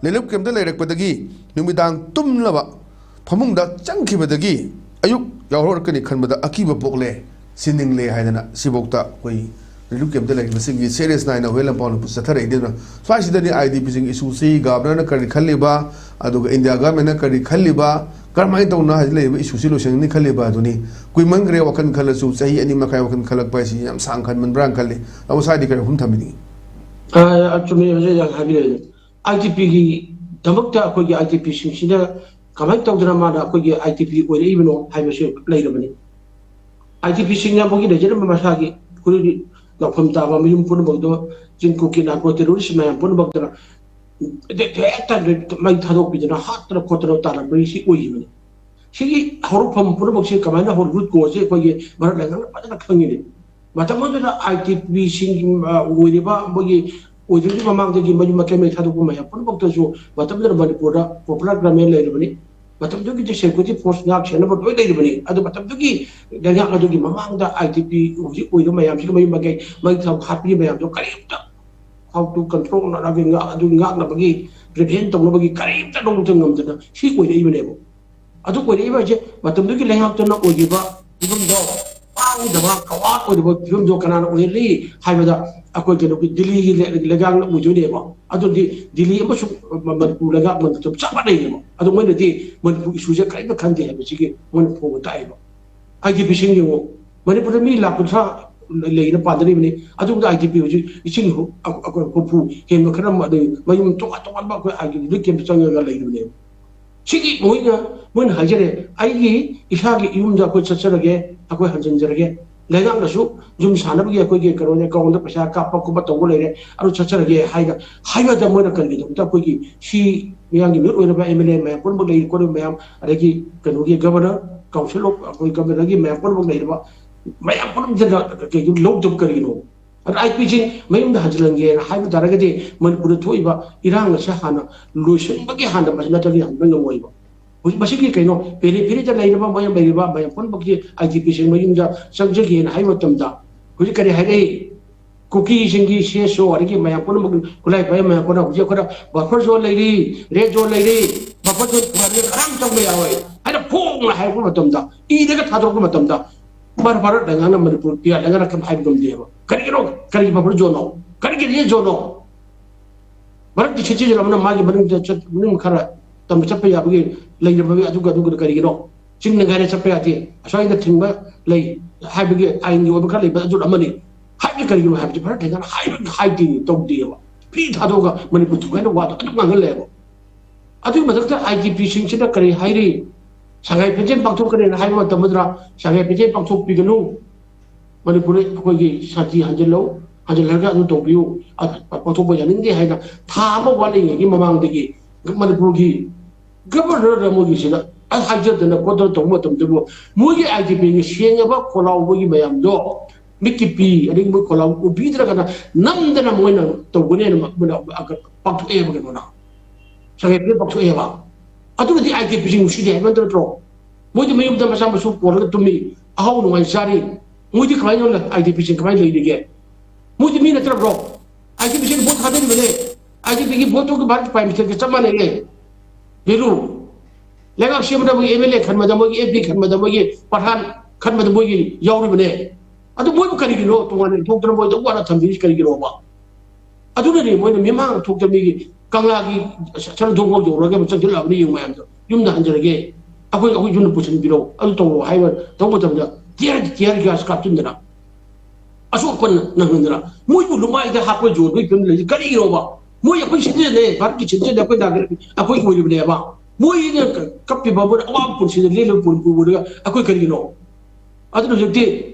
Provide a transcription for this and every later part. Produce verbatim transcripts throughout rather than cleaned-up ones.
Relief ꯀꯦꯝꯞꯇ ꯂꯩꯔꯛꯄꯗꯒꯤ ꯅꯨꯃꯤꯗꯥꯡ ꯇꯨꯝꯂꯕ ꯐꯃꯨꯡꯗ ꯆꯪꯈꯤꯕꯗꯒꯤ ꯑꯌꯨꯛ ꯌꯥꯎꯔꯛꯀꯅꯤ ꯈꯟꯕꯗ ꯑꯀꯤꯕ ꯄꯣꯛꯂꯦ, ꯁꯤꯅꯤꯡꯂꯦ ꯍꯥꯏꯗꯅ ꯁꯤꯐꯥꯎꯗ ꯑꯩꯈꯣꯏ ꯔꯤꯂꯤꯐ ꯀꯦꯝꯞꯇ ꯂꯩꯔꯤꯕꯁꯤꯡꯒꯤ ꯁꯦꯔꯤꯌꯁ ꯅꯥꯏꯅ ꯍꯨꯌꯦꯟ ꯂꯥꯟꯄꯥꯎ ꯄꯨ ꯆꯠꯊꯔꯛꯏ꯫ ꯑꯗꯨꯅ ꯁ꯭ꯋꯥꯏꯁꯤꯗꯅꯤ ꯑꯥꯏ ꯗꯤ ꯄꯤꯁꯤꯡ ꯏꯁꯨꯁꯤ ꯒꯚꯔꯅꯔꯅ ꯀꯔꯤ ꯈꯜꯂꯤꯕ, ꯑꯗꯨꯒ ꯏꯟꯗꯤꯌꯥ ꯒꯚꯔꯟꯃꯦꯟꯠꯅ ꯀꯔꯤ ꯈꯜꯂꯤꯕ, ꯀꯔꯝꯍꯥꯏꯅ ꯇꯧꯅ ꯍꯧꯖꯤꯛ ꯂꯩꯔꯤꯕ ꯏꯁꯨꯁꯤ ꯂꯣꯏꯁꯤꯟꯒꯅꯤ ꯈꯜꯂꯤꯕ ꯑꯗꯨꯅꯤ꯫ ꯀꯨꯏꯃꯟꯈ꯭ꯔꯦ ꯋꯥꯈꯜ ꯈꯜꯂꯁꯨ, ꯆꯍꯤ ꯑꯅꯤ ꯃꯈꯥꯏ ꯋꯥꯈꯜ ꯈꯜꯂꯛꯄ ꯍꯥꯏꯁꯤ ꯌꯥꯝ ꯁꯥꯡ ꯈꯟꯃꯟꯕ꯭ꯔꯥꯅ ꯈꯜꯂꯤ꯫ ꯇꯥꯃꯣ ꯁ꯭ꯋꯥꯏꯗꯤ ꯀꯔꯤ ꯋꯥꯐꯝ ꯊꯝꯕꯤꯅꯤꯡꯉꯤ? ꯑ, ꯑ, ꯆꯨꯝꯃꯤ, ꯍꯧꯖꯤꯛ ꯌꯥꯝ ꯍꯥꯏꯕꯤꯔꯛꯑꯦ꯫ ꯑꯥꯏ ꯗꯤ ꯄꯤꯒꯤꯗꯃꯛꯇ ꯑꯩꯈꯣꯏꯒꯤ ꯑꯥꯏ ꯗꯤ ꯄꯤꯁꯤꯡꯁꯤꯅ ꯀꯃꯥꯏꯅ ꯇꯧꯗꯅ ꯃꯥꯅ ꯑꯩꯈꯣꯏꯒꯤ ꯑꯥꯏ ꯗꯤ ꯄꯤ ꯑꯣꯏꯔꯛꯏꯕꯅꯣ ꯍꯥꯏꯕꯁꯤ ꯂꯩꯔꯕꯅꯤ꯫ ꯑꯥꯏ ꯗꯤ ꯄꯤꯁꯤꯡꯅ ꯃꯣꯏꯒꯤ ꯂꯩꯖꯔꯝꯕ ꯃꯁꯥꯒꯤ ꯑꯩꯈꯣꯏꯒꯤ ꯂꯧꯐꯝ ꯇꯥꯕ ꯃꯌꯨꯝ ꯄꯨꯝꯅꯃꯛꯇꯣ ꯆꯤꯡ ꯀꯨꯀꯤ ꯅꯥꯔꯀꯣ ꯇꯦꯔꯣꯔꯤꯁ ꯃꯌꯥꯝ ꯄꯨꯝꯅꯃꯛꯇꯅ ꯍꯦꯛꯇ ꯃꯩ ꯊꯥꯗꯣꯛꯄꯤꯗꯅ ꯍꯥꯠꯇꯅ ꯈꯣꯠꯇꯅ ꯇꯥꯔꯝꯕꯒꯤ ꯁꯤ ꯑꯣꯏꯈꯤꯕꯅꯤ꯫ ꯁꯤꯒꯤ ꯍꯧꯔꯛꯐꯝ ꯄꯨꯝꯅꯃꯛꯁꯦ ꯀꯃꯥꯏꯅ ꯍꯧꯔꯛ ꯔꯨꯠ ꯀꯣꯁꯁꯦ ꯑꯩꯈꯣꯏꯒꯤ ꯃꯔꯛ ꯂꯩꯉꯥꯛꯅ ꯐꯖꯅ ꯈꯪꯉꯤꯅꯤ꯫ ꯃꯇꯝ ꯑꯗꯨꯗ ꯑꯥꯏ ꯗꯤ ꯄꯤꯁꯤꯡ ꯑꯣꯏꯔꯤꯕ ꯃꯣꯏꯒꯤ ꯑꯣꯏꯗ꯭ꯔꯤꯉꯩ ꯃꯃꯥꯡꯗꯒꯤ ꯃꯌꯨꯝ ꯃꯀꯩ ꯃꯩ ꯊꯥꯗꯣꯛꯄ ꯃꯌꯥꯝ ꯄꯨꯝꯅꯃꯛꯇꯁꯨ ꯃꯇꯝꯗꯨꯗ ꯃꯅꯤꯄꯨꯔꯗ ꯄꯣꯄꯨꯂꯔ ꯒꯚꯔꯟꯃꯦꯟꯠ ꯂꯩꯔꯕꯅꯤ꯫ ꯃꯇꯝꯗꯨꯒꯤꯗꯤ ꯁꯦꯀ꯭ꯌꯨꯔꯤꯇꯤ ꯐꯣꯔꯁ ꯉꯥꯛ ꯁꯦꯟꯅꯕ ꯂꯣꯏ ꯂꯩꯔꯕꯅꯤ꯫ ꯑꯗꯨ ꯃꯇꯝꯗꯨꯒꯤ ꯂꯩꯉꯥꯛ ꯑꯗꯨꯒꯤ ꯃꯃꯥꯡꯗ ꯑꯥꯏ ꯗꯤ ꯄꯤ ꯍꯧꯖꯤꯛ ꯑꯣꯏꯔꯤꯕ ꯃꯌꯥꯝꯁꯤꯒꯤ ꯃꯌꯨꯝ ꯃꯀꯩ ꯃꯩ ꯊꯥꯗꯣꯛ ꯍꯥꯠꯄꯤꯔꯤꯕ ꯃꯌꯥꯝꯗꯣ ꯀꯔꯤꯝꯇ how to control ꯑꯗꯨꯒꯤ ꯉꯥꯛꯅꯕꯒꯤ, ꯄ꯭ꯔꯤꯚꯦꯟ ꯇꯧꯅꯕꯒꯤ ꯀꯔꯤꯝꯇ ꯂꯧꯕ ꯉꯝꯗꯅ ꯁꯤ ꯑꯣꯏꯔꯛꯏꯕꯅꯦꯕ꯫ ꯑꯗꯨ ꯑꯣꯏꯔꯛꯏꯕ ꯍꯥꯏꯁꯦ ꯃꯇꯝꯗꯨꯒꯤ ꯂꯩꯉꯥꯛꯇꯨꯅ ꯑꯣꯏꯈꯤꯕ ꯐꯤꯕꯝꯗꯣ, ꯄꯥꯡꯗꯕ ꯀꯋꯥꯔ ꯑꯣꯏꯔꯤꯕ ꯐꯤꯕꯝꯗꯣ ꯀꯅꯥꯅ ꯑꯣꯏꯍꯜꯂꯤ ꯍꯥꯏꯕꯗ ꯑꯩꯈꯣꯏ ꯀꯩꯅꯣꯒꯤ ꯗꯤꯜꯂꯤꯒꯤ ꯂꯩ-, ꯂꯩꯉꯥꯛꯅ ꯑꯣꯏꯗꯣꯏꯅꯦꯕ꯫ ꯑꯗꯨꯗꯤ ꯗꯤꯜꯂꯤ ꯑꯃꯁꯨꯡ ꯃ-, ꯃꯅꯤꯄꯨꯔ ꯂꯩꯉꯥꯛ ꯃꯅꯤꯄꯨꯔ ꯆꯞ ꯃꯥꯟꯅꯩꯌꯦꯕ꯫ ꯑꯗꯣ ꯃꯣꯏꯅꯗꯤ ꯃꯅꯤꯄꯨꯔ ꯏꯁꯨꯁꯦ ꯀꯔꯤꯝꯇ ꯈꯟꯗꯦ ꯍꯥꯏꯕꯁꯤꯒꯤ ꯃꯣꯏꯅ ꯐꯣꯡꯕ ꯇꯥꯛꯑꯦꯕ꯫ ꯑꯥꯏ ꯗꯤ ꯄꯤꯁꯤꯡ ꯌꯦꯡꯉꯨ, ꯃꯅꯤꯄꯨꯔꯗ ꯃꯤ ꯂꯥꯈ ꯀꯨꯟꯊ꯭ꯔꯥ ꯂꯩꯅ ꯄꯥꯟꯗꯔꯤꯕꯅꯤ꯫ ꯑꯗꯨꯒ ꯑꯥꯏ ꯗꯤ ꯄꯤ ꯍꯧꯖꯤꯛ ꯂꯤꯁꯤꯡ ꯍꯨ-, ꯑ-, ꯑ-, ꯍꯨꯝꯐꯨ ꯍꯦꯟꯕ ꯈꯔ ꯑꯃ ꯑꯗꯩ ꯃꯌꯨꯝ ꯇꯣꯉꯥꯟ ꯇꯣꯉꯥꯟꯕ ꯑꯩꯈꯣꯏ ꯑꯥꯏ ꯗꯤ ꯄꯤ ꯔꯤꯂꯤꯐ ꯀꯦꯝꯞꯇ ꯆꯪꯉꯒ ꯂꯩꯔꯤꯕꯅꯦꯕ꯫ ꯁꯤꯒꯤ ꯃꯣꯏꯅ, ꯃꯣꯏꯅ ꯍꯥꯏꯖꯔꯦ, "ꯑꯩꯒꯤ ꯏꯁꯥꯒꯤ ꯌꯨꯝꯗ ꯑꯩꯈꯣꯏ ꯆꯠꯆꯔꯒꯦ, ꯑꯩꯈꯣꯏ ꯍꯟꯖꯤꯟꯖꯔꯒꯦ, ꯂꯩꯉꯥꯛꯅꯁꯨ ꯌꯨꯝ ꯁꯥꯅꯕꯒꯤ ꯑꯩꯈꯣꯏꯒꯤ ꯀꯩꯅꯣꯅꯦ, ꯑꯦꯀꯥꯎꯟꯗ ꯄꯩꯁꯥ ꯀꯥꯞꯄ ꯈꯣꯠꯄ ꯇꯧꯕ ꯂꯩꯔꯦ, ꯑꯗꯨ ꯆꯠꯆꯔꯒꯦ" ꯍꯥꯏꯒ-, ꯍꯥꯏꯕꯗ ꯃꯣꯏꯅ ꯀꯔꯤꯒꯤꯗꯃꯛꯇ ꯑꯩꯈꯣꯏꯒꯤ ꯁꯤ ꯃꯤꯌꯥꯝꯒꯤ ꯃꯤꯍꯨꯠ ꯑꯣꯏꯔꯕ ꯑꯦꯝ ꯑꯦꯜ ꯑꯦ ꯃꯌꯥꯝ ꯄꯨꯝꯅꯃꯛ ꯂꯩꯔꯤ ꯈꯣꯠꯂꯤꯕ ꯃꯌꯥꯝ, ꯑꯗꯒꯤ ꯀꯩꯅꯣꯒꯤ ꯒꯚꯔꯅꯔ, ꯀꯥꯎꯟꯁꯤꯜ ꯑꯣꯐ ꯑꯩꯈꯣꯏ ꯒꯚꯔꯅꯔꯒꯤ ꯃꯌꯥꯝ ꯄꯨꯝꯅꯃꯛ ꯂꯩꯔꯤꯕ ꯃꯌꯥꯝ ꯄꯨꯝꯅꯃꯛꯁꯤꯅ ꯀꯩꯒꯨꯝ ꯂꯧꯗꯕ ꯀꯔꯤꯒꯤꯅꯣ? ꯑꯗ ꯑꯥꯏ ꯄꯤꯁꯤ ꯃꯌꯨꯝꯗ ꯍꯟꯖꯤꯜꯍꯟꯒꯦꯅ ꯍꯥꯏꯕ ꯇꯥꯔꯒꯗꯤ ꯃꯅꯤꯄꯨꯔꯗ ꯊꯣꯛꯏꯕ ꯏꯔꯥꯡ ꯑꯁꯦ ꯍꯥꯟꯅ ꯂꯣꯏꯁꯤꯟꯕꯒꯤ ꯍꯥꯟꯅ ꯃꯁꯤ ꯅꯠꯇ꯭ꯔꯒꯗꯤ ꯍꯟꯕ ꯉꯝꯃꯣꯏꯕ꯫ ꯍꯧꯖꯤꯛ ꯃꯁꯤꯒꯤ ꯀꯩꯅꯣ ꯄꯦꯔꯤꯐꯦꯔꯤꯗ ꯂꯩꯔꯤꯕ ꯃꯌꯥꯝ ꯂꯩꯔꯤꯕ ꯃꯌꯥꯝ ꯄꯨꯝꯅꯃꯛꯀꯤ ꯑꯥꯏ ꯗꯤ ꯄꯤꯁꯤꯡ ꯃꯌꯨꯝꯗ ꯆꯪꯖꯒꯦꯅ ꯍꯥꯏꯕ ꯃꯇꯝꯗ ꯍꯧꯖꯤꯛ ꯀꯔꯤ ꯍꯥꯏꯔꯛꯏ? ꯀꯨꯀꯤꯁꯤꯡꯒꯤ ꯁꯤ ꯑꯦꯁ ꯑꯣ ꯑꯗꯒꯤ ꯃꯌꯥꯝ ꯄꯨꯝꯅꯃꯛ ꯈꯨꯠꯂꯥꯏ ꯄꯥꯏꯕ ꯃꯌꯥꯝ ꯄꯨꯝꯅꯃꯛ ꯍꯧꯖꯤꯛ ꯑꯩꯈꯣꯏꯅ ꯕꯐꯔ ꯖꯣꯟ ꯂꯩꯔꯤ, ꯔꯦꯗ ꯖꯣꯟ ꯂꯩꯔꯤ, ꯕꯐꯔ ꯖꯣꯟ ꯄꯨꯍꯟꯕ ꯀꯅꯥꯝ ꯆꯪꯕ ꯌꯥꯔꯣꯏ ꯍꯥꯏꯅ ꯐꯣꯡꯅ ꯍꯥꯏꯔꯛꯄ ꯃꯇꯝꯗ, ꯏꯔꯒ ꯊꯥꯗꯣꯔꯛꯄ ꯃꯇꯝꯗ ꯚꯥꯔꯠ ꯂꯩꯉꯥꯛꯅ ꯃꯅꯤꯄꯨꯔ ꯄꯤꯌꯥꯠ ꯂꯩꯉꯥꯛꯅ ꯀꯔꯤꯝ ꯍꯥꯏꯕ ꯉꯝꯗꯦꯕ꯫ ꯀꯔꯤꯒꯤꯅꯣ? ꯀꯔꯤꯒꯤ ꯕꯐꯔ ꯖꯣꯟꯅꯣ? ꯀꯔꯤꯒꯤ ꯔꯦꯗ ꯖꯣꯟꯅꯣ? ꯚꯥꯔꯠꯀꯤ ꯁꯤꯇꯤꯖꯦꯟ ꯑꯃꯅ ꯃꯥꯒꯤ ꯃꯅꯨꯡꯗ ꯆꯠ-, ꯃꯅꯨꯡ ꯈꯔ ꯇꯝꯅ ꯆꯠꯄ ꯌꯥꯕꯒꯤ ꯂꯩꯔꯕꯒꯤ ꯑꯗꯨꯒ ꯑꯗꯨꯒ ꯀꯔꯤꯒꯤꯅꯣ? ꯆꯤꯡꯅ ꯉꯥꯏꯔꯦ ꯆꯠꯄ ꯌꯥꯗꯦ, ꯑꯁ꯭ꯋꯥꯏꯗ ꯊꯤꯡꯕ ꯂꯩ ꯍꯥꯏꯕꯒꯤ ꯑꯥꯏꯟꯒꯤ ꯑꯣꯏꯕ ꯈꯔ ꯂꯩꯕ ꯑꯗꯨ ꯑꯃꯅꯤ꯫ ꯍꯥꯏꯕꯗꯤ ꯀꯔꯤꯒꯤꯅꯣ ꯍꯥꯏꯕꯗꯤ ꯚꯥꯔꯠ ꯂꯩꯉꯥꯛꯅ ꯍꯥꯏꯕ ꯍꯥꯏꯗꯦ, ꯇꯧꯗꯦꯕ꯫ ꯐ꯭ꯔꯤ ꯊꯥꯗꯣꯛꯑꯒ ꯃꯅꯤꯄꯨꯔ ꯊꯨꯒꯥꯏꯅ ꯋꯥꯗꯣ ꯑꯗꯨꯝ ꯉꯥꯡꯍꯜꯂꯦꯕ꯫ ꯑꯗꯨꯒꯤ ꯃꯊꯛꯇ ꯑꯥꯏ ꯇꯤ ꯄꯤꯁꯤꯡꯁꯤꯅ ꯀꯔꯤ ꯍꯥꯏꯔꯤ? ꯁꯉꯥꯏ ꯐꯦꯁꯇꯤꯚꯦꯜ ꯄꯥꯡꯊꯣꯛꯀꯅꯤꯅ ꯍꯥꯏꯕ ꯃꯇꯝꯗ ꯁꯉꯥꯏ ꯐꯦꯁꯇꯤꯚꯦꯜ ꯄꯥꯡꯊꯣꯛꯄꯤꯒꯅꯨ, ꯃꯅꯤꯄꯨꯔꯗ ꯑꯩꯈꯣꯏꯒꯤ ꯁꯥꯟꯇꯤ ꯍꯟꯖꯤꯜꯂꯧ, ꯍꯟꯖꯤꯜꯍꯜꯂꯒ ꯑꯗꯨ ꯇꯧꯕꯤꯌꯨ, ꯑ, ꯄꯥꯡꯊꯣꯛꯄ ꯌꯥꯅꯤꯡꯗꯦ ꯍꯥꯏꯅ ꯊꯥ ꯑꯃ ꯋꯥꯠꯂꯤꯉꯩꯒꯤ ꯃꯃꯥꯡꯗꯒꯤ ꯃꯅꯤꯄꯨꯔꯒꯤ ꯒꯕꯔꯅꯔꯗ ꯃꯣꯏꯒꯤꯁꯤꯗ ꯑ ꯍꯥꯏꯖꯗꯅ ꯈꯣꯠꯇꯅ ꯇꯧꯕ ꯃꯇꯝꯗꯕꯨ ꯃꯣꯏꯒꯤ ꯑꯥꯏ ꯇꯤ ꯄꯤꯒꯤ ꯁꯦꯡꯉꯕ ꯈꯣꯜꯂꯥꯎꯕꯒꯤ ꯃꯌꯥꯝꯗꯣ ꯃꯤꯠꯀꯤ ꯄꯤ ꯑꯗꯒꯤ ꯃꯣꯏ ꯈꯣꯜꯂꯥꯎ ꯎꯕꯤꯗ꯭ꯔꯒꯅ ꯅꯝꯗꯅ ꯃꯣꯏꯅ ꯇꯧꯒꯅꯦꯅ ꯃ-, ꯃꯣꯏꯅ ꯑ-, ꯄꯥꯡꯊꯣꯛꯑꯦꯕ ꯀꯩꯅꯣꯅ꯫ ꯁꯉꯥꯏ ꯐꯦꯁꯇꯤꯚꯦꯜ ꯄꯥꯡꯊꯣꯛꯑꯦꯕ꯫ ꯑꯗꯨꯅꯗꯤ ꯑꯥꯏ ꯇꯤ ꯄꯤꯁꯤꯡ ꯅꯨꯡꯁꯤꯗꯦ ꯍꯥꯏꯕ ꯅꯠꯇ꯭ꯔꯣ? ꯃꯣꯏꯗꯤ ꯃꯌꯨꯝꯗ ꯃꯆꯥ ꯃꯁꯨ ꯀꯣꯜꯂꯒ ꯇꯨꯝꯃꯤ, ꯑꯍꯥꯎ ꯅꯨꯡꯉꯥꯏ ꯆꯥꯔꯤ꯫ ꯃꯣꯏꯗꯤ ꯀꯃꯥꯏꯅ ꯑꯥꯏ ꯇꯤ ꯄꯤꯁꯤꯡ ꯀꯃꯥꯏꯅ ꯂꯩꯔꯤꯒꯦ? ꯃꯣꯏꯗꯤ ꯃꯤ ꯅꯠꯇ꯭ꯔꯕ꯭ꯔꯣ? ꯑꯥꯏ ꯇꯤ ꯄꯤꯁꯤꯡ ꯚꯣꯠ ꯊꯥꯗꯔꯤꯕꯅꯦ꯫ ꯑꯥꯏ ꯇꯤ ꯄꯤꯒꯤ ꯚꯣꯠꯇꯨꯒ ꯚꯥꯔꯠꯀꯤ ꯄ꯭ꯔꯥꯏꯝ ꯃꯤꯅꯤꯁꯇꯔꯒ ꯆꯞ ꯃꯥꯟꯅꯩꯌꯦ꯫ ꯚꯦꯂꯨ꯫ ꯂꯩꯉꯥꯛ ꯁꯦꯝꯕꯗ ꯃꯣꯏꯒꯤ ꯑꯦꯝ ꯑꯦꯜ ꯑꯦ ꯈꯟꯕꯗ, ꯃꯣꯏꯒꯤ ꯑꯦꯝ ꯄꯤ ꯈꯟꯕꯗ, ꯃꯣꯏꯒꯤ ꯄ꯭ꯔꯙꯥꯟ ꯈꯟꯕꯗ ꯃꯣꯏꯒꯤ ꯌꯥꯎꯔꯤꯕꯅꯦ꯫ ꯑꯗꯨ ꯃꯣꯏꯕꯨ ꯀꯔꯤꯒꯤꯅꯣ ꯇꯣꯉꯥꯟꯅ ꯏꯟꯊꯣꯛꯇꯅ ꯃꯣꯏꯗ ꯋꯥꯅ ꯊꯝꯕꯤꯔꯤꯁꯤ ꯀꯔꯤꯒꯤꯅꯣꯕ? ꯑꯗꯨꯅꯅꯦ ꯃꯣꯏꯅ ꯃꯤꯃꯥꯡ ꯊꯣꯛꯇ ꯃꯤꯒꯤ ꯀꯪꯂꯥꯒꯤ ꯁꯔ ꯊꯣꯡꯐꯥꯎ ꯌꯧꯔꯒ ꯑꯃꯨꯛ ꯆꯪꯁꯤꯜꯂꯛꯑꯕꯅꯤ, ꯌꯦꯡꯉꯨ ꯃꯌꯥꯝꯗꯣ꯫ ꯌꯨꯝꯗ ꯍꯟꯖꯔꯒꯦ, ꯑꯩꯈꯣꯏ, ꯑꯩꯈꯣꯏ ꯌꯨꯝꯗ ꯄꯨꯁꯤꯟꯕꯤꯔꯣ, ꯑꯗꯨ ꯇꯧꯔꯣ ꯍꯥꯏꯕ ꯇꯧꯕ ꯃꯇꯝꯗ ꯇꯤꯌꯔ, ꯇꯤꯌꯔ ꯒ꯭ꯌꯥꯁ ꯀꯥꯞꯁꯤꯟꯗꯅ, ꯑꯁꯣꯛ ꯑꯄꯟ ꯅꯪꯍꯟꯗꯅ, ꯃꯣꯏꯕꯨ ꯂꯨꯃꯥꯏꯗ ꯍꯥꯞꯄ ꯌꯣꯟꯕꯒꯤ ꯐꯤꯕꯝ ꯂꯩꯔꯤ ꯀꯔꯤꯒꯤꯅꯣꯕ? ꯃꯣꯏ ꯑꯩꯈꯣꯏ ꯁꯤꯇꯤꯖꯟꯅꯦ, ꯚꯥꯔꯠꯀꯤ ꯁꯤꯇꯤꯖꯟꯅꯦ, ꯑꯩꯈꯣꯏ ꯅꯥꯒꯔꯤꯛ, ꯑꯩꯈꯣꯏ ꯑꯣꯏꯔꯤꯕꯅꯦꯕ꯫ ꯃꯣꯏꯅ ꯀꯞꯄꯤꯕ, ꯃꯣꯏꯅ ꯑꯋꯥꯕ ꯄꯨꯟꯁꯤꯗ ꯂꯦꯜꯂꯤꯕ ꯄꯨꯟ-, ꯄꯨꯟ-, ꯄꯨꯟꯁꯤꯗ ꯑꯩꯈꯣꯏ ꯀꯔꯤꯒꯤꯅꯣ? ꯑꯗꯨꯅ ꯍꯧꯖꯤꯛꯇꯤ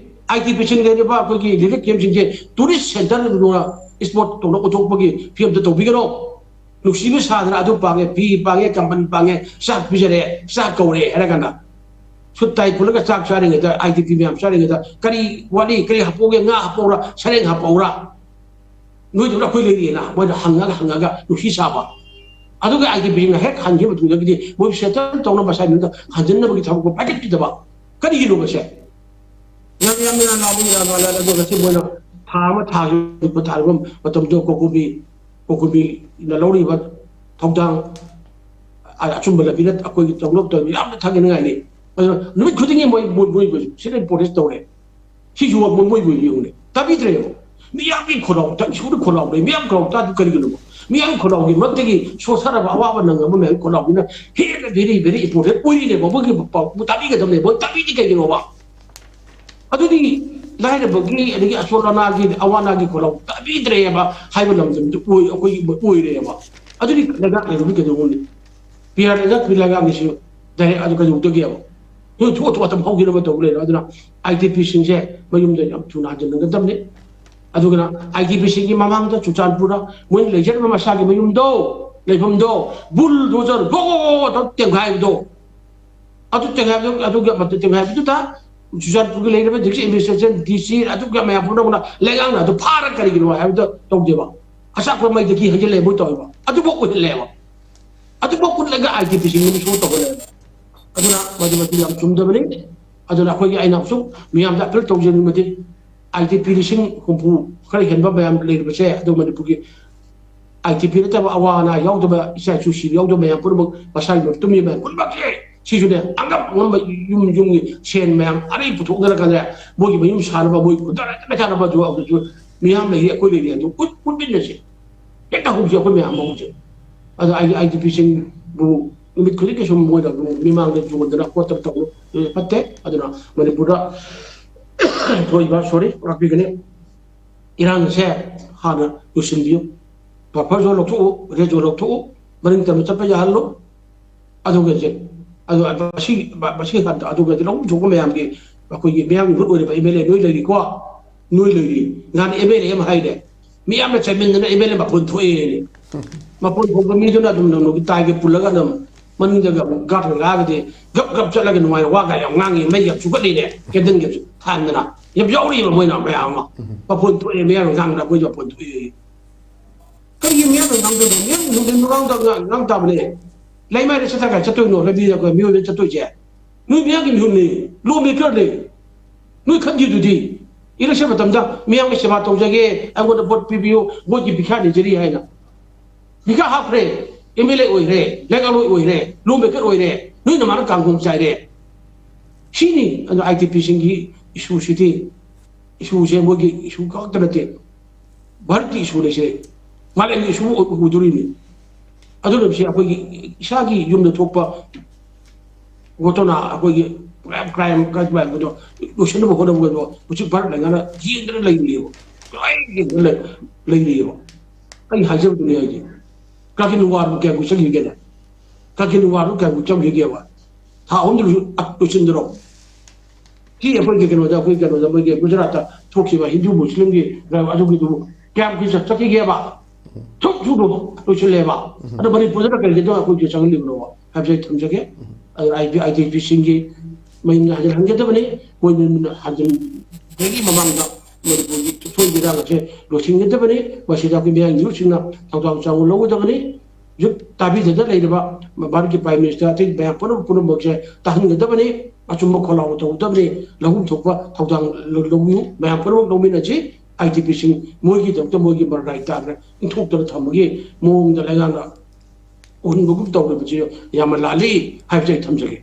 ꯑꯥꯏ ꯇꯤ ꯄꯤꯁꯤꯡ ꯂꯩꯔꯤꯕ ꯑꯩꯈꯣꯏꯒꯤ ꯔꯤꯂꯤꯐ ꯀꯦꯝꯞꯁꯤꯡꯁꯦ ꯇꯨꯔꯤꯁ ꯁꯦꯟꯇꯔ ꯑꯣꯏꯅ ꯏꯁꯄꯣꯠ ꯇꯧꯅ ꯑꯣꯟꯊꯣꯛꯄꯒꯤ ꯐꯤꯕꯝꯗ ꯇꯧꯕꯤꯒꯅꯣ꯫ ꯅꯨꯡꯁꯤꯕ ꯁꯥꯗꯅ ꯑꯗꯨ ꯄꯥꯡꯉꯦ, ꯐꯤ ꯄꯥꯡꯉꯦ, ꯀꯝꯕꯜ ꯄꯥꯡꯉꯦ, ꯆꯥꯛ ꯄꯤꯖꯔꯦ, ꯆꯥꯛ ꯀꯧꯔꯦ ꯍꯥꯏꯔ ꯀꯥꯟꯗ ꯁꯨꯠ ꯇꯥꯏ ꯄꯨꯜꯂꯒ ꯆꯥꯛ ꯆꯥꯔꯤꯉꯩꯗ, ꯑꯥꯏ ꯇꯤ ꯄꯤ ꯃꯌꯥꯝ ꯆꯥꯔꯤꯉꯩꯗ ꯀꯔꯤ ꯋꯥꯠꯂꯤ, ꯀꯔꯤ ꯍꯥꯞꯄꯧꯒꯦ, ꯉꯥ ꯍꯥꯞꯄꯧꯔꯥ, ꯁꯔꯦꯡ ꯍꯥꯞꯄꯧꯔꯥ? ꯅꯣꯏꯗꯧꯅ ꯑꯩꯈꯣꯏ ꯂꯩꯔꯤꯑꯅ ꯃꯣꯏꯗ ꯍꯪꯉꯒ ꯍꯪꯉꯒ ꯅꯨꯡꯁꯤ ꯁꯥꯕ꯫ ꯑꯗꯨꯒ ꯑꯥꯏ ꯇꯤ ꯄꯤꯁꯤꯡꯅ ꯍꯦꯛ ꯍꯟꯈꯤꯕ ꯃꯇꯨꯡꯗꯒꯤꯗꯤ ꯃꯣꯏ ꯁꯦꯇꯜ ꯇꯧꯅꯕ ꯁ꯭ꯋꯥꯏ ꯃꯅꯨꯡꯗ ꯍꯟꯖꯤꯟꯅꯕꯒꯤ ꯊꯕꯛ ꯄꯥꯏꯈꯠꯄꯤꯗꯕ꯫ ꯀꯔꯤꯒꯤꯅꯣ ꯃꯁꯦ? ꯌꯥꯝ ꯌꯥꯝꯅ ꯂꯥꯎꯕ ꯌꯥꯕ ꯑꯗꯨꯒ ꯁꯤ ꯃꯣꯏꯅ ꯊꯥ ꯑꯃ ꯊꯥꯈꯤꯕ ꯊꯥꯔꯤꯕ ꯃꯇꯝꯗꯣ ꯀꯣꯀꯣꯃꯤ, ꯀꯣꯀꯣꯃꯤꯅ ꯂꯧꯔꯤꯕ ꯊꯧꯗꯥꯡ ꯑ-, ꯑꯆꯨꯝꯕ ꯂꯝꯕꯤꯗ ꯑꯩꯈꯣꯏꯒꯤ ꯇꯧꯅꯕ ꯇꯧꯔꯤꯕ ꯌꯥꯝꯅ ꯊꯥꯒꯠꯅꯤꯡꯉꯥꯏꯅꯤ꯫ ꯑꯗꯨꯅ ꯅꯨꯃꯤꯠ ꯈꯨꯗꯤꯡꯒꯤ ꯃꯣꯏ, ꯃꯣꯏ, ꯃꯣꯏꯕꯨ ꯁꯤꯗ ꯄ꯭ꯔꯣꯇꯦꯁ ꯇꯧꯔꯦ꯫ ꯁꯤꯁꯨ ꯃꯣꯏ, ꯃꯣꯏꯕꯨ ꯌꯦꯡꯉꯨꯅꯦ꯫ ꯇꯥꯕꯤꯗ꯭ꯔꯦꯕ꯫ ꯃꯤꯌꯥꯝꯒꯤ ꯈꯣꯜꯂꯥꯎ, ꯇ-، ꯏꯁꯣꯔꯒꯤ ꯈꯣꯜꯂꯥꯎ ꯂꯩ꯫ ꯃꯤꯌꯥꯝ ꯈꯣꯜꯂꯥꯎ ꯇꯥꯗꯨ ꯀꯔꯤꯒꯤꯅꯣꯕ? ꯃꯤꯌꯥꯝ ꯈꯣꯜꯂꯥꯎꯒꯤ ꯃꯔꯛꯇꯒꯤ ꯁꯣꯠꯊꯔꯕ ꯑꯋꯥꯕ ꯅꯪꯉꯕ ꯃꯌꯥꯝꯒꯤ ꯈꯣꯜꯂꯥꯎꯗꯨꯅ ꯍꯦꯟꯅ very, very important ꯑꯣꯏꯔꯤꯅꯦꯕ꯫ ꯃꯣꯏꯒꯤ ꯄꯥꯎ ꯇꯥꯕꯤꯒꯗꯕꯅꯦ꯫ ꯃꯣꯏ ꯇꯥꯕꯤꯗꯦ ꯀꯩꯒꯤꯅꯣꯕ? ꯑꯗꯨꯗꯤ ꯂꯥꯏꯔꯕꯒꯤ, ꯑꯗꯒꯤ ꯑꯁꯣꯜ ꯑꯅꯥꯒꯤ, ꯑꯋꯥ ꯑꯅꯥꯒꯤ ꯈꯣꯜꯂꯥꯎ ꯇꯥꯕꯤꯗ꯭ꯔꯦꯕ ꯍꯥꯏꯕ ꯂꯝꯗꯝꯗꯨ ꯑꯣꯏ-, ꯑꯩꯈꯣꯏꯒꯤ ꯑꯣꯏꯔꯦꯕ꯫ ꯑꯗꯨꯗꯤ ꯂꯩꯉꯥꯛ ꯂꯩꯕꯗꯤ ꯀꯩꯗꯧꯕꯅꯤ? ꯄꯤ ꯑꯥꯔ ꯂꯩꯉꯥꯛꯀꯤ ꯂꯩꯉꯥꯛꯅꯤꯁꯤ ꯗꯥꯏꯔꯦꯛ ꯑꯗꯨ ꯀꯩꯗꯧꯗꯒꯦꯕ? ꯅꯣꯏ ꯊꯣꯛ ꯊꯣꯛ ꯑꯗꯨꯝ ꯍꯧꯈꯤꯅꯕ ꯇꯧ ꯂꯩꯔꯣ꯫ ꯑꯗꯨꯅ ꯑꯥꯏ ꯗꯤ ꯄꯤꯁꯤꯡꯁꯦ ꯃꯌꯨꯝꯗ ꯌꯥꯝ ꯊꯨꯅ ꯍꯟꯖꯤꯟꯅꯒꯗꯕꯅꯤ꯫ ꯑꯗꯨꯒ ꯑꯥꯏ ꯗꯤ ꯄꯤꯁꯤꯡꯒꯤ ꯃꯃꯥꯡꯗ ꯆꯨꯔꯆꯥꯟꯄꯨꯔꯗ ꯃꯣꯏꯅ ꯂꯩꯖꯔꯤꯕ ꯃꯁꯥꯒꯤ ꯃꯌꯨꯝꯗꯣ, ꯂꯩꯐꯝꯗꯣ, ꯕꯨꯜꯗꯣꯖꯔ ꯒꯣ ꯒꯣ ꯒꯣ ꯒꯣ ꯇꯧꯔ ꯇꯦꯝꯈꯥꯏꯕꯗꯣ, ꯑꯗꯨ ꯇꯦꯝꯈꯥꯏꯕꯗꯣ, ꯑꯗꯨꯒꯤ ꯃꯇꯝ ꯇꯦꯝꯈꯥꯏꯕꯗꯨꯗ ꯆꯨꯔꯆꯥꯟꯄꯨꯔꯒꯤ ꯂꯩꯔꯤꯕ ꯗꯤꯁꯇ꯭ꯔꯤꯛ ꯑꯦꯗꯃꯤꯅꯤꯁꯇ꯭ꯔꯦꯁꯟ, ꯗꯤ ꯁꯤ, ꯑꯗꯨꯒ ꯃꯌꯥꯝ ꯄꯨꯝꯅꯃꯛꯅ ꯂꯩꯉꯥꯛꯅ ꯑꯗꯨ ꯐꯥꯔ ꯀꯔꯤꯒꯤꯅꯣ ꯍꯥꯏꯕꯗ ꯇꯧꯗꯦꯕ꯫ ꯑꯆꯥꯛꯄ ꯃꯩꯗꯒꯤ ꯍꯩꯖꯤꯜꯂꯛꯑꯦ ꯃꯣꯏ ꯇꯧꯔꯤꯕ꯫ ꯑꯗꯨꯐꯥꯎ ꯑꯣꯏꯍꯜꯂꯦꯕ꯫ ꯑꯗꯨꯐꯥꯎ ꯎꯠꯂꯒ ꯑꯥꯏ ꯗꯤ ꯄꯤꯁꯤꯡ ꯃꯤꯁꯨ ꯇꯧꯍꯜꯂꯦꯕ꯫ ꯑꯗꯨꯅ ꯃꯗꯨ, ꯃꯗꯨ ꯌꯥꯝ ꯆꯨꯝꯗꯕꯅꯤ꯫ ꯑꯗꯨꯅ ꯑꯩꯈꯣꯏꯒꯤ, ꯑꯩꯅ ꯑꯁꯨꯛ ꯃꯤꯌꯥꯝꯗ ꯑꯄꯤꯜ ꯇꯧꯖꯅꯤꯡꯕꯗꯤ, ꯑꯥꯏ ꯗꯤ ꯄꯤ ꯂꯤꯁꯤꯡ ꯍꯨꯝꯐꯨ ꯈꯔ ꯍꯦꯟꯕ ꯃꯌꯥꯝ ꯂꯩꯔꯤꯕꯁꯦ, ꯑꯗꯨ ꯃꯅꯤꯄꯨꯔꯒꯤ ꯑꯥꯏ ꯗꯤ ꯄꯤ ꯅꯠꯇꯕ ꯑꯋꯥ ꯑꯅꯥ ꯌꯥꯎꯗꯕ, ꯏꯆꯥ ꯏꯁꯨ ꯁꯤꯕ ꯌꯥꯎꯗꯕ ꯃꯌꯥꯝ ꯄꯨꯝꯅꯃꯛ, ꯃꯁꯥꯒꯤ ꯃꯔꯨꯞ ꯇꯨꯝꯃꯤ ꯃꯌꯥꯝ ꯄꯨꯝꯅꯃꯛꯁꯦ, ꯁꯤꯁꯨꯅꯦ, ꯑꯉꯝ ꯑꯉꯝꯕ ꯌꯨꯝ ꯌꯨꯝꯒꯤ ꯁꯦꯟ ꯃꯌꯥꯝ ꯑꯔꯩ ꯄꯨꯊꯣꯛꯅꯔꯀꯥꯟꯗ ꯃꯣꯏꯒꯤ ꯃꯌꯨꯝ ꯁꯥꯅꯕ, ꯃꯣꯏ ꯈꯨꯟꯗꯥ ꯂꯩꯇꯥ ꯃꯩꯇꯥꯅꯕ ꯑꯗꯨ, ꯑꯗꯨꯁꯨ ꯃꯤꯌꯥꯝ ꯂꯩꯔꯤ, ꯑꯩꯈꯣꯏ ꯂꯩꯔꯤ ꯑꯗꯨ ꯎꯠ-, ꯎꯠꯃꯤꯟꯅꯁꯤ꯫ ꯍꯦꯛꯇ ꯍꯧꯁꯤ ꯑꯩꯈꯣꯏ ꯃꯌꯥꯝ ꯍꯧꯁꯤ꯫ ꯑꯗꯣ ꯑꯩꯒꯤ ꯑꯥꯏ ꯗꯤ ꯄꯤꯁꯤꯡꯕꯨ ꯅꯨꯃꯤꯠ ꯈꯨꯗꯤꯡꯒꯤ ꯁꯨꯝ ꯃꯣꯏꯅ ꯃꯤꯃꯥꯡꯗ ꯌꯣꯟꯗꯅ ꯈꯣꯠꯇꯅ ꯇꯧꯕ ꯐꯠꯇꯦ꯫ ꯑꯗꯨꯅ ꯃꯅꯤꯄꯨꯔꯗ ꯊꯣꯛꯏꯕ, ꯁꯣꯔꯤ, ꯉꯥꯛꯄꯤꯒꯅꯤ, ꯏꯔꯥꯡꯁꯦ ꯍꯥꯟꯅ ꯂꯣꯏꯁꯤꯟꯕꯤꯌꯨ꯫ ꯕꯐꯔ ꯖꯣꯟ ꯂꯧꯊꯣꯛꯎ, ꯔꯦꯗ ꯖꯣꯟ ꯂꯧꯊꯣꯛꯎ, ꯃꯅꯤꯡ ꯇꯝꯅ ꯆꯠꯄ ꯌꯥꯍꯜꯂꯨ꯫ ꯑꯗꯨꯒ ꯍꯧꯖꯤꯛ, ꯑꯗꯨ, ꯃꯁꯤ, ꯃꯁꯤ ꯍꯟꯗ-, ꯑꯗꯨꯒ ꯍꯧꯖꯤꯛ ꯂꯧꯐꯝ ꯊꯣꯛꯄ ꯃꯌꯥꯝꯒꯤ, ꯑꯩꯈꯣꯏꯒꯤ ꯃꯤꯌꯥꯝꯒꯤ ꯃꯍꯨꯠ ꯑꯣꯏꯔꯤꯕ ꯑꯦꯝ ꯑꯦꯜ ꯑꯦ ꯅꯣꯏ ꯂꯩꯔꯤꯀꯣ, ꯅꯣꯏ ꯂꯩꯔꯤ꯫ ꯅꯍꯥꯟ ꯑꯦꯝ ꯑꯦꯜ ꯑꯦ ꯑꯃ ꯍꯥꯏꯔꯦ, ꯃꯤꯌꯥꯝꯅ ꯆꯩꯃꯟꯗꯅ ꯑꯦꯝ ꯑꯦꯜ ꯑꯦ ꯃꯄꯨꯟ ꯊꯣꯛꯑꯦ꯫ ꯃꯄꯨꯟ ꯊꯣꯛꯄ ꯃꯤꯗꯨꯅ ꯑꯗꯨꯝ ꯅꯪ ꯅꯪꯒꯤ ꯇꯥꯏꯒ ꯄꯨꯜꯂꯒ ꯑꯗꯨꯝ ꯃꯅꯤꯡꯗꯒ ꯑꯃꯨꯛ ꯒꯥꯔꯗ ꯂꯥꯛꯑꯒꯗꯤ ꯒꯞ ꯒꯞ ꯆꯠꯂꯒ ꯅꯨꯡꯉꯥꯏꯅ ꯋꯥꯒ ꯌꯥꯝ ꯉꯥꯡꯉꯤ, ꯃꯩꯒ ꯆꯨꯈꯠꯂꯤꯅꯦ, ꯀꯦꯟꯗꯜꯒ ꯊꯥꯟꯗꯅ ꯌꯥꯝ ꯌꯥꯎꯔꯤꯕ ꯃꯣꯏꯅ ꯃꯌꯥꯝ ꯑꯃ꯫ ꯃꯄꯨꯟ ꯊꯣꯛꯑꯦ, ꯃꯤꯌꯥꯝꯅ ꯉꯥꯡꯗꯅ ꯑꯩꯈꯣꯏꯁꯨ ꯃꯄꯨꯟ ꯊꯣꯛꯑꯦ꯫ ꯀꯔꯤꯒꯤ ꯃꯤꯌꯥꯝꯅ ꯉꯥꯡꯗꯕ? ꯃꯤꯌꯥꯝ ꯅꯨꯡꯊꯤꯟ ꯅꯨꯡꯗꯥꯡꯗ ꯉꯥꯡ-, ꯉꯥꯡ ꯇꯥꯕꯅꯦ꯫ ꯂꯩꯃꯥꯏꯗ ꯆꯠꯊꯔꯒ ꯆꯠꯇꯣꯏꯅꯣ? ꯂꯝꯕꯤꯗ ꯑꯩꯈꯣꯏ ꯃꯤꯑꯣꯏꯕ ꯆꯠꯇꯣꯏꯁꯦ? ꯅꯣꯏ ꯃꯤꯌꯥꯝꯒꯤ ꯃꯤꯍꯨꯠꯅꯤ, ꯂꯣ ꯃꯦꯀꯔꯅꯤ꯫ ꯅꯣꯏ ꯈꯟꯈꯤꯗꯨꯗꯤ꯫ ꯏꯂꯦꯛꯁꯟ ꯃꯇꯝꯗ ꯃꯤꯌꯥꯝꯒꯤ ꯁꯦꯕꯥ ꯇꯧꯖꯒꯦ, ꯑꯩꯉꯣꯟꯗ ꯚꯣꯠ ꯄꯤꯕꯤꯌꯨ, ꯚꯣꯠꯀꯤ ꯚꯤꯈꯥ ꯅꯤꯖꯔꯤ ꯍꯥꯏꯅ꯫ ꯚꯤꯈꯥ ꯍꯥꯞꯈ꯭ꯔꯦ, ꯑꯦꯝ ꯑꯦꯜ ꯑꯦ ꯑꯣꯏꯈ꯭ꯔꯦ, ꯂꯩꯉꯥꯛꯂꯣꯏ ꯑꯣꯏꯈ꯭ꯔꯦ, ꯂꯣ ꯃꯦꯀꯔ ꯑꯣꯏꯔꯦ, ꯅꯣꯏꯅ ꯃꯥꯅ ꯀꯥꯡꯈꯣꯡ ꯆꯥꯏꯔꯦ꯫ ꯁꯤꯅꯤ ꯑꯗꯣ ꯑꯥꯏ ꯇꯤ ꯄꯤꯁꯤꯡꯒꯤ ꯏꯁꯨꯁꯤꯗꯤ꯫ ꯏꯁꯨꯁꯦ ꯃꯣꯏꯒꯤ ꯏꯁꯨ ꯈꯛꯇ ꯅꯠꯇꯦ, ꯚꯥꯔꯠꯀꯤ ꯏꯁꯨ ꯂꯩꯁꯦ, ꯃꯥꯂꯦꯝꯒꯤ ꯏꯁꯨ ꯑꯣꯏ-, ꯑꯣꯏꯗꯣꯔꯤꯅꯤ꯫ ꯑꯗꯨꯅ ꯁꯤ ꯑꯩꯈꯣꯏꯒꯤ ꯏꯁꯥꯒꯤ ꯌꯨꯝꯗ ꯊꯣꯛꯄ ꯒꯣꯇꯣꯅꯥ, ꯑꯩꯈꯣꯏꯒꯤ ꯀ꯭ꯔꯥꯏꯝ, ꯀ꯭ꯔꯥꯏꯝ, ꯀ꯭ꯔꯥꯏꯝ ꯍꯥꯏꯕꯗꯣ ꯂꯣꯏꯁꯤꯟꯅꯕ ꯍꯣꯠꯅꯕꯗꯣ ꯍꯧꯖꯤꯛ ꯚꯥꯔꯠ ꯂꯩꯉꯥꯛꯅ ꯌꯦꯡꯗꯅ ꯂꯩꯔꯤꯑꯕ, ꯂꯣꯏ ꯌꯦꯡꯗꯅ ꯂꯩ-, ꯂꯩꯔꯤꯑꯕ꯫ ꯑꯩ ꯍꯥꯏꯖꯕꯗꯨꯅꯤ ꯑꯩꯗꯤ꯫ ꯀꯥꯔꯒꯤꯜ ꯋꯥꯔꯕꯨ ꯀꯌꯥꯝ ꯀꯨꯏ ꯆꯪꯈꯤꯒꯦꯅꯦ? ꯀꯥꯔꯒꯤꯜ ꯋꯥꯔꯕꯨ ꯀꯌꯥꯝ ꯀꯨꯏ ꯆꯪꯈꯤꯒꯦꯕ? ꯊꯥ ꯑꯍꯨꯝꯗ ꯂꯣꯏꯁꯤꯟ-, ꯑ, ꯂꯣꯏꯁꯤꯟꯗ꯭ꯔꯣ? ꯁꯤ ꯑꯩꯈꯣꯏꯒꯤ ꯀꯩꯅꯣꯗ, ꯑꯩꯈꯣꯏ ꯀꯩꯅꯣꯗ, ꯃꯣꯏꯒꯤ ꯒꯨꯖꯔꯥꯠꯇ ꯊꯣꯛꯈꯤꯕ ꯍꯤꯟꯗꯨ ꯃꯨꯁꯂꯤꯝꯒꯤ ꯑꯗꯨꯒꯤꯗꯨꯕꯨ ꯀꯌꯥꯝ ꯀꯨꯏ ꯆꯠ-, ꯆꯠꯈꯤꯒꯦꯕ? ꯊꯨꯞ ꯊꯨꯞ ꯂꯣꯏꯁꯤꯜꯂꯦꯕ꯫ ꯑꯗꯣ ꯃꯅꯤꯄꯨꯔꯗꯅ ꯀꯔꯤꯒꯤꯅꯣ ꯑꯩꯈꯣꯏꯒꯤ ꯆꯪꯍꯜꯂꯤꯕꯅꯣꯕ ꯍꯥꯏꯕꯁꯦ ꯑꯩ ꯊꯝꯖꯒꯦ꯫ ꯑꯗꯨꯅ ꯑꯥꯏ ꯄꯤ, ꯑꯥꯏ ꯇꯤ ꯄꯤꯁꯤꯡꯒꯤ ꯃꯌꯨꯝꯗ ꯍꯟꯖꯤꯟꯍꯟꯒꯗꯕꯅꯤ꯫ ꯃꯣꯏ ꯃꯌꯨꯝꯗ ꯍꯟꯖꯤꯟꯕꯒꯤ ꯃꯃꯥꯡꯗ ꯃꯅꯤꯄꯨꯔꯒꯤ ꯁꯣꯏ ꯏꯔꯥꯡ ꯑꯁꯦ ꯂꯣꯏꯁꯤꯟꯒꯗꯕꯅꯤ꯫ ꯃꯁꯤꯗ ꯑꯩꯈꯣꯏ ꯃꯤꯌꯥꯝ ꯃꯤꯍꯨꯠꯁꯤꯡꯅ ꯊꯧꯗꯥꯡ ꯆꯥꯎꯅ ꯂꯧꯒꯗꯕꯅꯤ꯫ ꯍꯧꯖꯤꯛ ꯇꯥꯕꯤꯗꯅ ꯂꯩꯔꯤꯕ ꯚꯥꯔꯠꯀꯤ ꯄ꯭ꯔꯥꯏꯝ ꯃꯤꯅꯤꯁꯇꯔ, ꯑꯇꯩ ꯃꯌꯥꯝ ꯄꯨꯝꯅꯃꯛ, ꯄꯨꯝꯅꯃꯛꯁꯦ ꯇꯥꯍꯟꯒꯗꯕꯅꯤ꯫ ꯑꯆꯨꯝꯕ ꯈꯣꯜꯂꯥꯎ ꯇꯧꯒꯗꯕꯅꯤ꯫ ꯂꯧꯐꯝ ꯊꯣꯛꯄ ꯊꯧꯗꯥꯡ ꯂꯧ-, ꯂꯧꯕꯤꯌꯨ꯫ ꯃꯌꯥꯝ ꯄꯨꯝꯅꯃꯛ ꯂꯧꯃꯤꯟꯅꯁꯤ꯫ ꯑꯥꯏ ꯇꯤ ꯄꯤꯁꯤꯡ ꯃꯣꯏꯒꯤꯗꯃꯛꯇ ꯃꯣꯏꯒꯤ ꯃꯔꯥꯏ ꯇꯥꯗꯅ ꯏꯟꯊꯣꯛꯇꯅ ꯊꯝꯕꯒꯤ ꯃꯑꯣꯡꯗ ꯂꯩꯉꯥꯛꯅ ꯎꯍꯟꯕꯒꯨꯝ ꯇꯧꯔꯤꯕꯁꯤ ꯌꯥꯝꯅ ꯂꯥꯜꯂꯤ ꯍꯥꯏꯕꯁꯤ ꯑꯩ ꯊꯝꯖꯒꯦ꯫